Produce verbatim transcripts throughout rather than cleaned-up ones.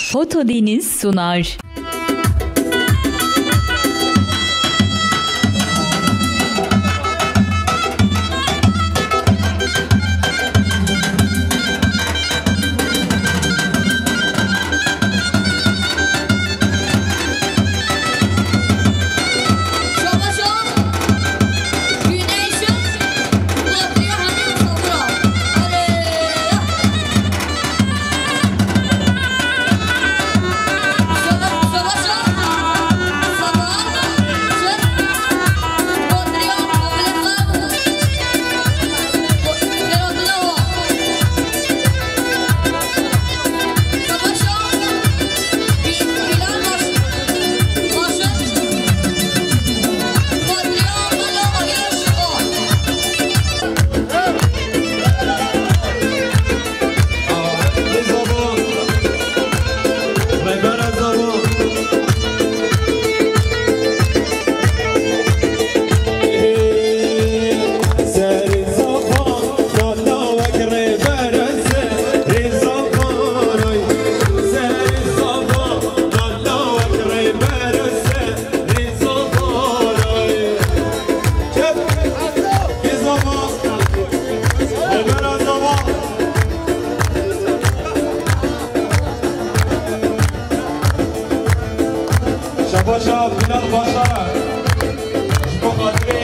Foto Deniz sunar. Şabaşa Bilal Başaran. Ji bo xatirê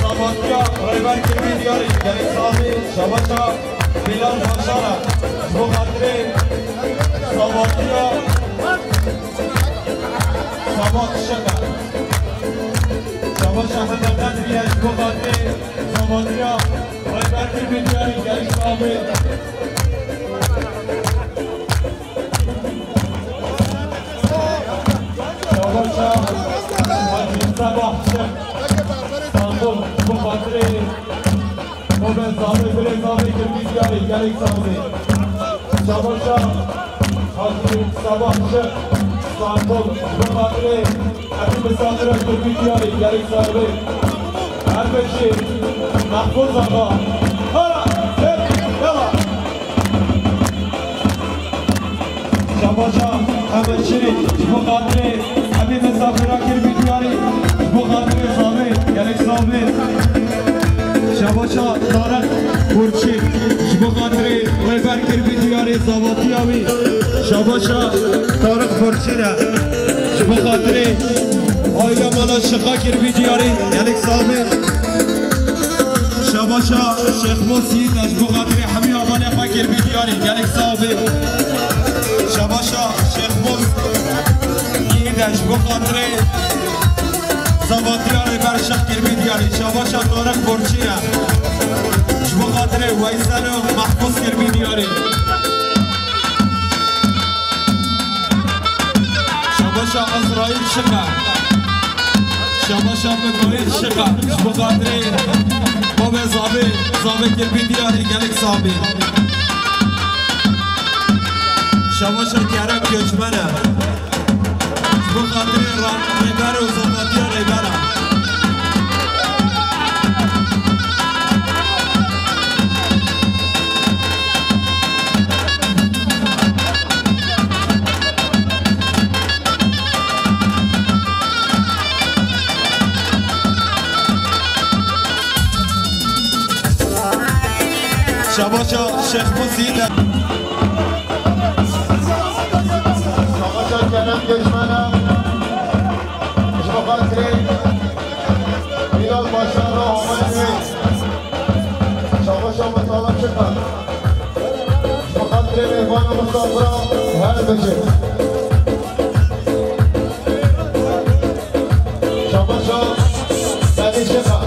zavatiya Rêber Kirbî Diyarî, gelek sax bî. Şabaşa Bilal Başaran. Ji bo xatirê zavatiya Sabat Şeker. Şabaşa Hemededriye. Ji bo xatirê zavatiya Rêber Kirbî Diyarî, gelek sax bî. Şabaşa Hacî Sebah Şex, Stanbul, ji bo xatirê Mobe Zavê, Birê Zavê Kirbî Diyarî, gelek sax bî. Şabaşa Hacî Sebah Şex, Stanbul, ji bo xatirê Hemî Misafira Kirbî Diyarî, gelek sax bî. Her beşî Mehfûz Axa. Hala, hep, yala. Şabaşa Hemê Şirî, ji bo xatirê Hemî Misafira Kirbî Diyarî, ji bo xatirê Zavê, gelek sax bî. Şabaşa Tarek Burçî, ji bo xatirê Rêber Kirbî Diyarî, zavatiya wî. Şabaşa Tarek Burçî ne. Ji bo xatirê aîla mala Şixa Kirbî Diyarî, gelek sax bî. Şabaşa Şêxmûs Yiğit e, ji bo xatirê hemî hevalê xwe Kirbî Diyarî, gelek sax bî. Şabaşa Şêxmûs Yiğit e, ji bo xatirê zavatiya Rêber Şex Kirbî Diyarî. Şabaşa Tarek Borçî ye, ji bo xatirê Weysel û Mehfûz Kirbî Diyarî. Şabaşa Ezraîl Şixa. Şabaşa Mikaîl Şixa. Ji bo xatirê Babê Zavê, Zavê Kirbî Diyarî, gelek sax bî. Şabaşa Kerem Göçmen e. Ji bo xatirê Ra-, Rêber û zavatiya Rêber e. Şabaşa Şêxmûs Yiğit e. Şabaşa Kerem Göçmen e. Ji bo xatirê Bilal Başaran û hevalên wê. Şabaşa Mutala Çikan. Ji bo xatirê mêvan û misafira her bijî. Şabaşa Melî Şikan.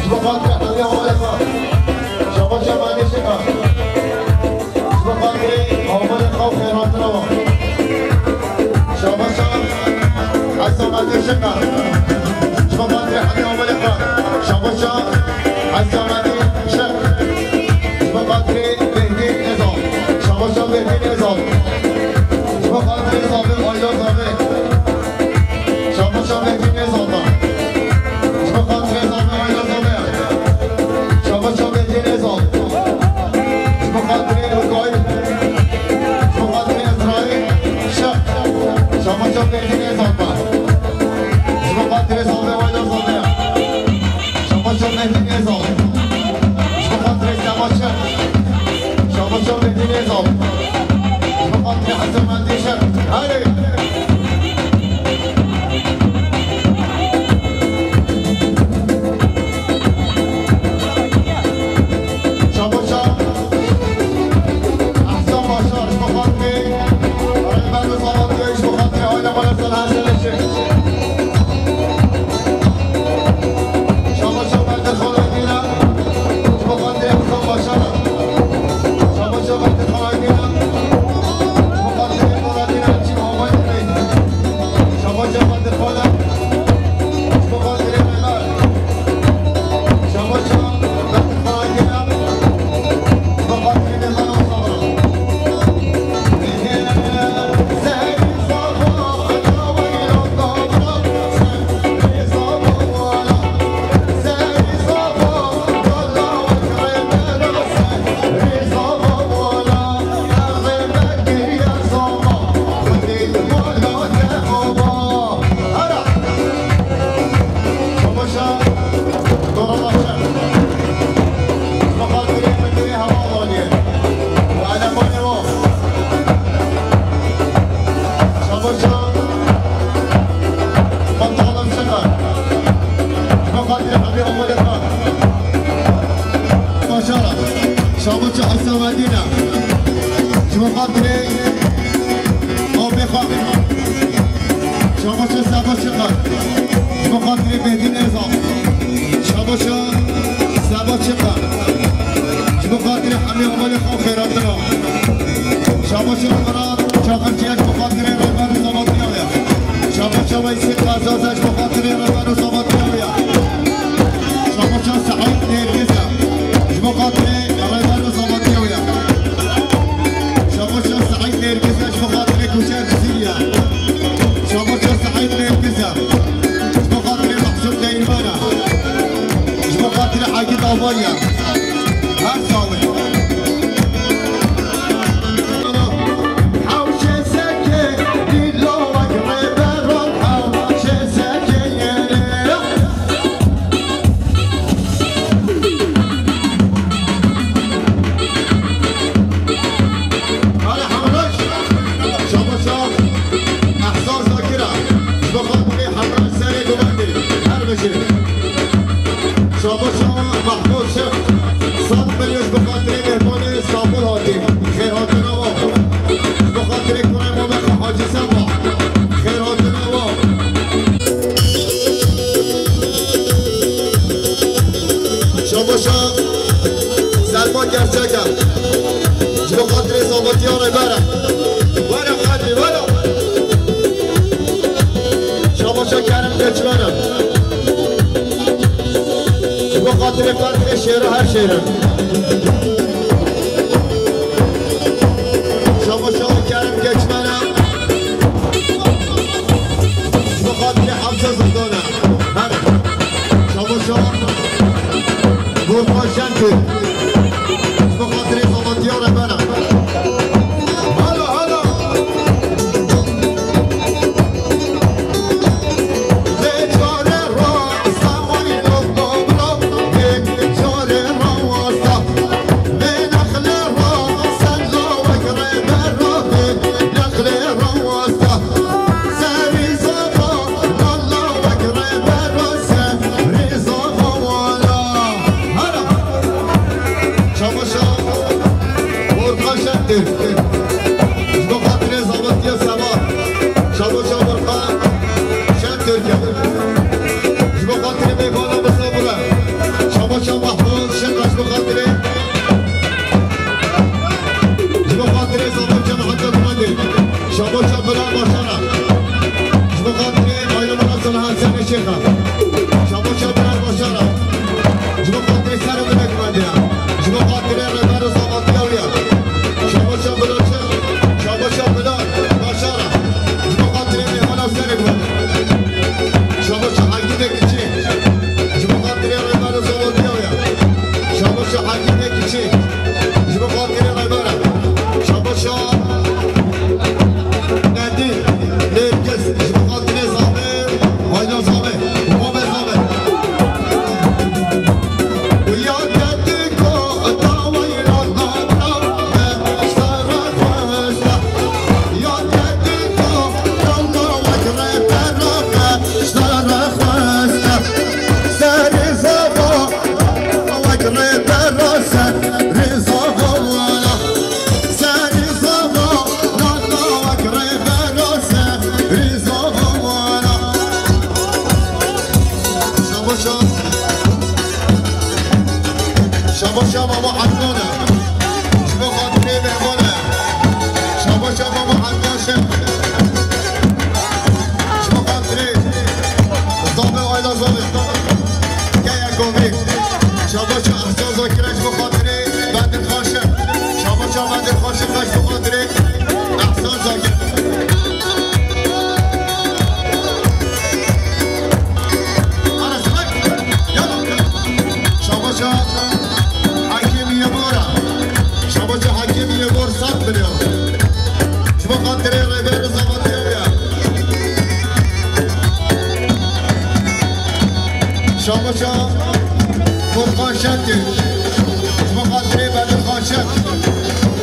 Ji bo xatirê hemî hevalên xwe. Şabaşa Melî Şikan. Ji bo xatirê hevalên xwe û xêrhatina wan. Şabaşa Hesa Medî Şikan. Ji bo xatirê hemî hevalên xwe. Şabaşa Hesa Medî Şik. Ji bo xatirê Behdîn Êzal. Şabaşa Behdîn Êzal. Ji bo xatirê Zavê, aîla Zavê. Şabaşa Behdîn Êzal da. Ji bo xatirê Zavê, aîla Zavê. Şabaşa Behdîn Êzal. Ji bo xatirê Mikaîl. Ji bo xatirê Şabaşa Hüseyin Medine. Ji bo xatirê avê xwe. Şabaşa Seba Çiqar. Ji bo xatirê Mehdî Nêzan. Şabaşa Seba Çiqar. Ji bo xatirê hemî omelê xwe û xêratina. Şabaşa Miran Çakirçiya ji bo xatirê rêber û zavatiya wê. Şabaşa Weysî Qezaza ji bo xatirê rêber û zavatiya wê. Şabaşa Seîd Nêrgiza. Ji bo xatirê rêber û zavatiya wê. Şabaşa Seîd Nêrgiza ji bo xatirê Kuşer Cizîrî ye. Şabaşa Seîd Nêrgiza. Ji bo xatirê Mehsûd Deyrmana. Ji bo xatirê Hagî Davayî ye. Her sawê. Hale Hemraş, Şabaşa Ehsan Zakira, ji bo xatirê Hemraş serê Gulendê, her bijî. Şabaşa Mahmud Şef, sed milyon ji bo xatirê mêhmanê Stenbul hatî, xêrhatina wan. Ji bo xatirê kurê Mamexa Hacî Seba, xêrhatina wan. Şabaşa Selma Gerçek e. Ji bo xatirê zavetiya rêber e. Were qelbî, were. Şabaşa Kerim Keçmen e. Ji bo xatirê qelbê şêra her şêr e. Şabaşa Kerim Keçmen e. Ji bo xatirê Hemze Zindana. Her. Şabaşa Borxan Şenkir. Ji bo xatirê zavetiya rêber e. Hala, hala. Bê çare ra, sawayî lo, lo, lo, bê çare ra, Mama Adnan e. Ji bo xatirê mêvan e. Şabaşa Mama Adnan Şex. Ji bo xatirê Zavê Ayla Zavê. Keye Komî. Şabaşa Ehsan Zakir e ji bo xatirê Bedir Xan Şex. Şabaşa Bedir Xan Şex e ji bo xatirê Ehsan Zakir. Şabaşa Hakim Yebora. Şabaşa Hakim Yebor sat biliyor. Ji bo xatirê Rêber Rıza Batıya ya. Şabaşa Furkan Şentürk. Ji bo xatirê Bedir Xan Şent.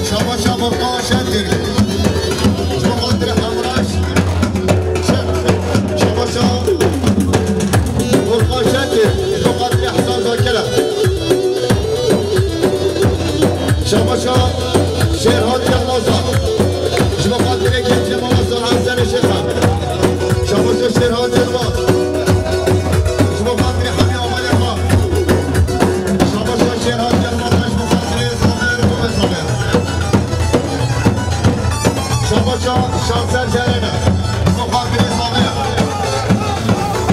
Şabaşa Furkan Şentürk. Ji bo xatirê Hemraş Şent. Şabaşa Furkan Şentürk. Ji bo xatirê Hasan Zakir e. Şabaşa Şêrhat Yılmaz e. Ji bo xatirê gencê mala Sal Hesen Şêx e. Şabaşa Şêrhat Yılmaz. Ji bo xatirê hemî amalê xwe. Şabaşa Şêrhat Yılmaz e ji bo xatirê Zafer û Zafer. Şabaşa Şanser Ceren e. Ji bo xatirê Zafer.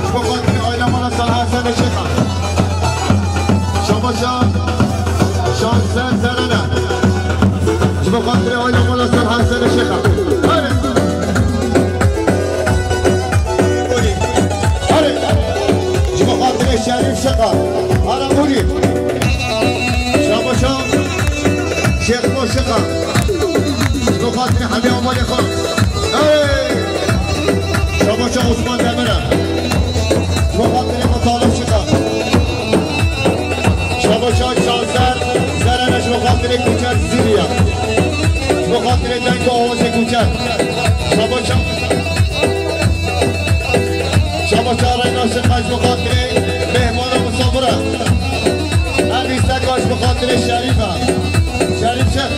Ji bo xatirê aile mala Sal Hesen Şêx e. Şabaşa Şanser Ceren e. Ji bo xatirê aile mala Sal Hesen Şêx e. Hadi. Hadi. Ji bo xatirê Şerîf Şêx e. Hadi Nûrî. Şabaşa Şêx Mo Şêx e. Ji bo xatirê hemî amalê xwe. Hey! Şabaşa Osman Demir e. Ji bo xatirê Mutalib Şêx e. Şabaşa Şanser Zeren e ji bo xatirê Kuçer Zîrî ye. Ji bo xatirê deng û awazê Kuçer. Şabaşa, Şabaşa Reyna Şêx e ji bo xatirê mêhmana misafir e. Ev îstek e ji bo xatirê Şerîf e. Şerîf Şêx.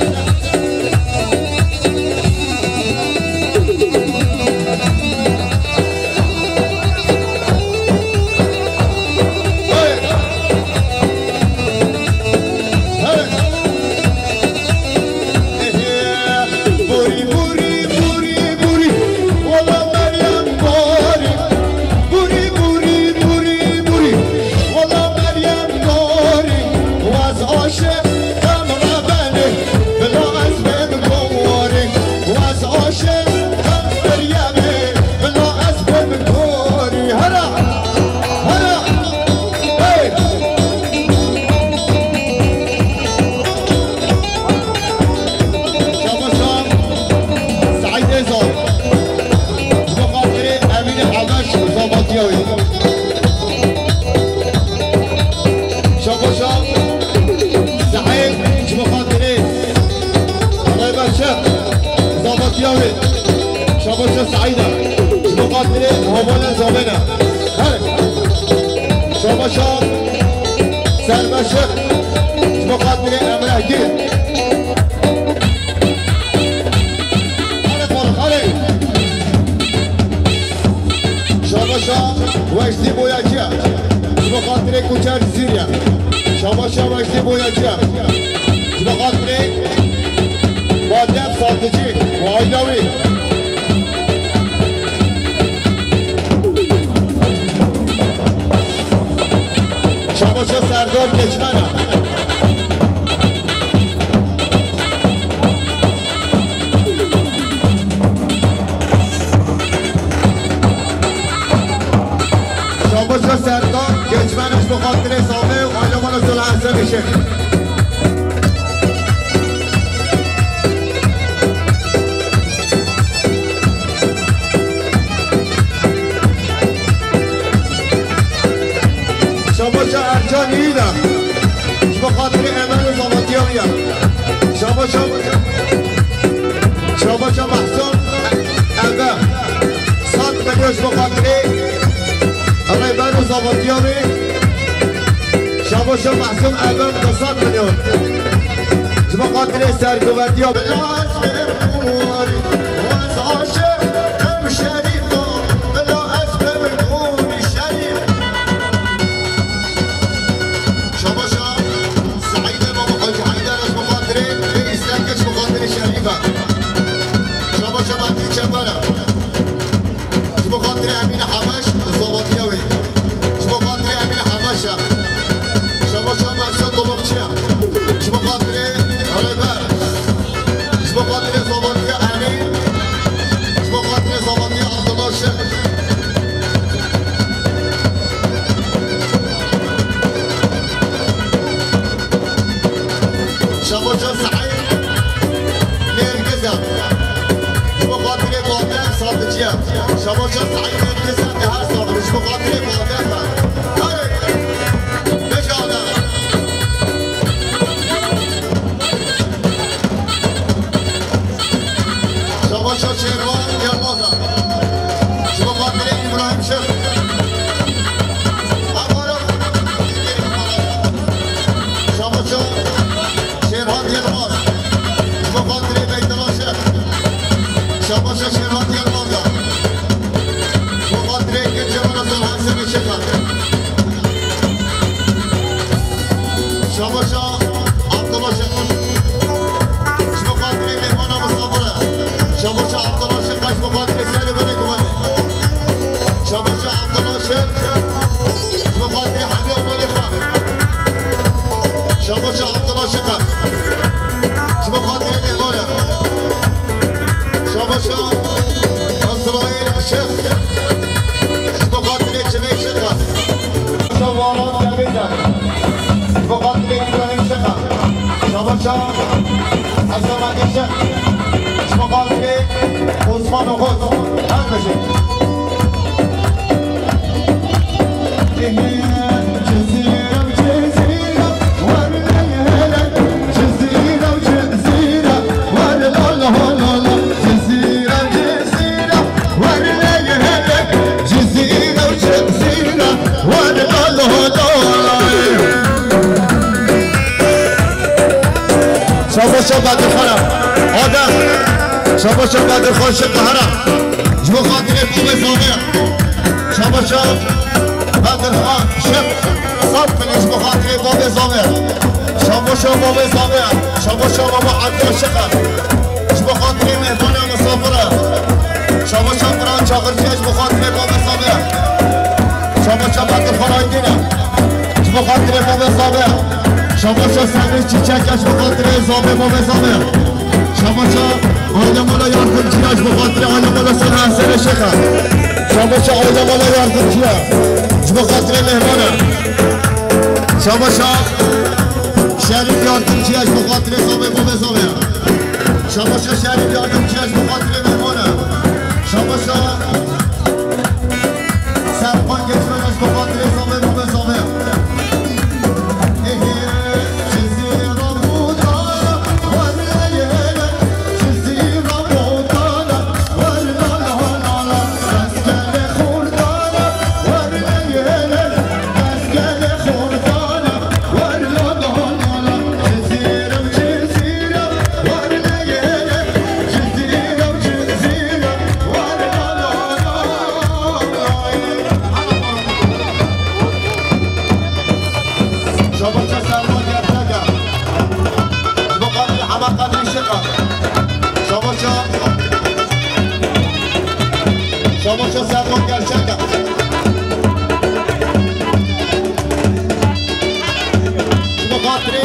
Borî, borî, borî, borî, wela Meryem borî. Borî, borî, borî, borî, wela Meryem borî. Waz aşiq em rebenê, bila ez bêm gorî. Waz aşiq em Meryemê, bila ez bêm gorî. Hera, hera, hey! Şabaşa Seîdê Zor. Ji bo xatirê Emînê Hebeş Zavatiya wî. Şabaşa Seîd ji bo xatirê Rêber Şêx Zavatiya wî. Şabaşa Seîd e. Ji bo xatirê hevalên Zavên e. Her. Şabaşa Serbeşik. Ji bo xatirê Emrehgîr. Hale Faruk, hale. Şabaşa Weştî Boyacı. Ji bo xatirê Kuçer Zîrî. Şabaşa Weştî Boyacı. Ji bo xatirê Badem Satıcı. Û aîla wî. Şabaşa Serdar Keçmen e. Şabaşa Serdar Keçmen e ji bo xatirê Same û aîla mala Sal Hesen Şêx. Şabaşa Ercan Yiğit e. Ji bo xatirê Emel û Zavatiya wî ye. Şabaşa, Şabaşa Mahsun Ebe. Sed milyon ji bo xatirê Rêber û Zavatiya wî. Şabaşa Mahsun Ebe bi sed milyon. Ji bo xatirê sergovetiya. Şabaşa Seîdê Baba Şebatî Çepere. Ji bo xatirê Emîn Hemeş, zavatiya wê. Ji bo xatirê Emîn Hemeş e. Şebaşa Mersa Dolokçi ye. Ji bo xatirê Rêber. Ji bo xatirê zavatiya Emîn. Ji bo xatirê zavatiya Abdullah Şêx. Şebaşa Seîd Nêrgiz e. Ji bo xatirê Badem Sabiçiye. Şebaşa Seîd Nêrgiz e, di her sax ji bo xatirê Badem e. Hadi. Beş adam. Şebaşa Şêrvan Yilmaz e. Ji bo xatirê Îbrahîm Şêx. Şebaşa Şêrvan Yilmaz. Ji bo xatirê Beytullah Şêx. Şebaşa Şêrvan Yilmaz e. Ji bo xatirê Gilcemal Hasan Hesenê Şêx e. Şebaşa Abdullah Şêx. Ji bo xatirê mêvana misafir e. Şebaşa Abdullah Şêx, ji bo xatirê serê berê gumanê. Şebaşa Abdullah Şêx. Ji bo xatirê Hemî Omelî Xan. Şebaşa Abdullah Şêx. Ji bo xatirê mêvan e. Şebaşa Ezraîl Şêx. Ji bo xatirê Çimê Şêx. Şebaşa Waran Demîrcan. Ji bo xatirê Îbrahîm Şêx. Şebaşa Esamedî Şêx. Ji bo xatirê Osman Oxuz. Her bijî. Şabaşa Bedirxan. Adem. Şabaşa Bedirxan Şêx Hera. Ji bo xatirê bavê Zame. Şabaşa Bedirxan Şêx. Saf bile ji bo xatirê bavê Zame. Şabaşa bavê Zame. Şabaşa bava Ebdullah Şêx. Ji bo xatirê mêvana misafir e. Şabaşa Quran Çakırcı ji bo xatirê bavê Zame. Şabaşa Bedirxan Aydin e. Ji bo xatirê bavê Zame. Şabaşa Semîr Çiçek e ji bo xatirê Zame bavê Zame. Şabaşa Aile Mala Yardımcı ya ji bo xatirê Aile Mala Sena Hesene Şêx e. Şabaşa Aile Mala Yardımcı ya ji bo xatirê mêvan e. Şabaşa Şerîf Yardımcı ya ji bo xatirê Zame bavê Zame. Şabaşa Şerîf Yardımcı ya ji bo xatirê mêvan e. Şabaşa Serkan Geçmez ji bo xatirê Zame bavê Zame. Şabaşa Serkan Gerçek e. Ji bo xatirê Hema Qedrî Şêx e. Şabaşa, Şabaşa Serkan Gerçek e. Ji bo xatirê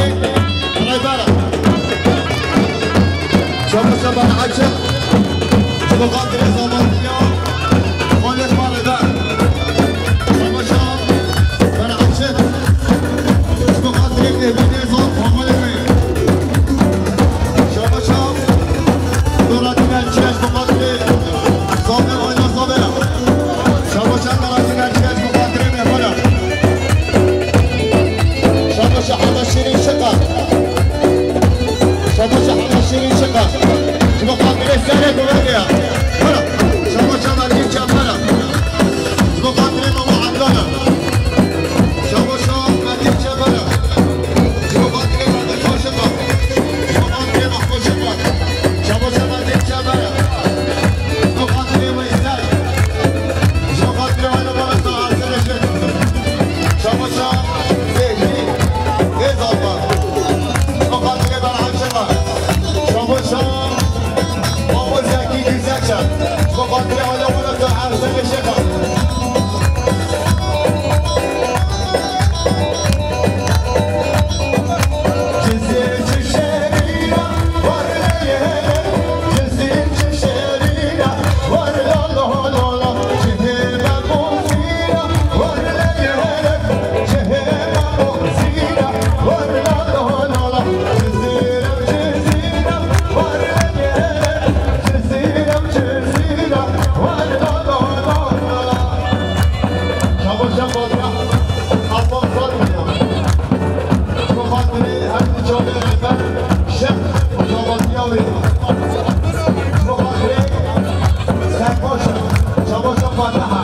Rêber e. Şabaşa Bana Açık. Ji bo xatirê Zamantiya Xalid Rêber. Şabaşa Bana Açık. Ji bo xatirê Nêbînê Zan Xamalê wê. Şabaşa Nurettin Elçiye ji bo xatirê Zame Ayla Zame. Ji bo xatirê alemûna te Ersenê Şêxa. Çabaşa fazla. Abbas Sarmıya. Ji bo xatirê her du çavê rêber şex û çavatiya wê. Ji bo xatirê Serbaşa, Çabaşa Fatiha,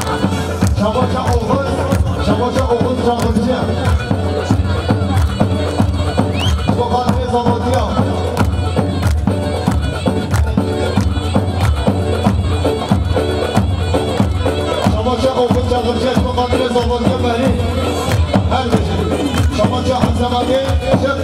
Çabaşa Oğuz, Çabaşa Oğuz Çağırcı. Ji bo xatirê Zavatiya. Çabaşa Oğuz Çağırcı, ji bo xatirê Zavatiya Behrî. Her bijî. Çabaşa Hesemadê, şex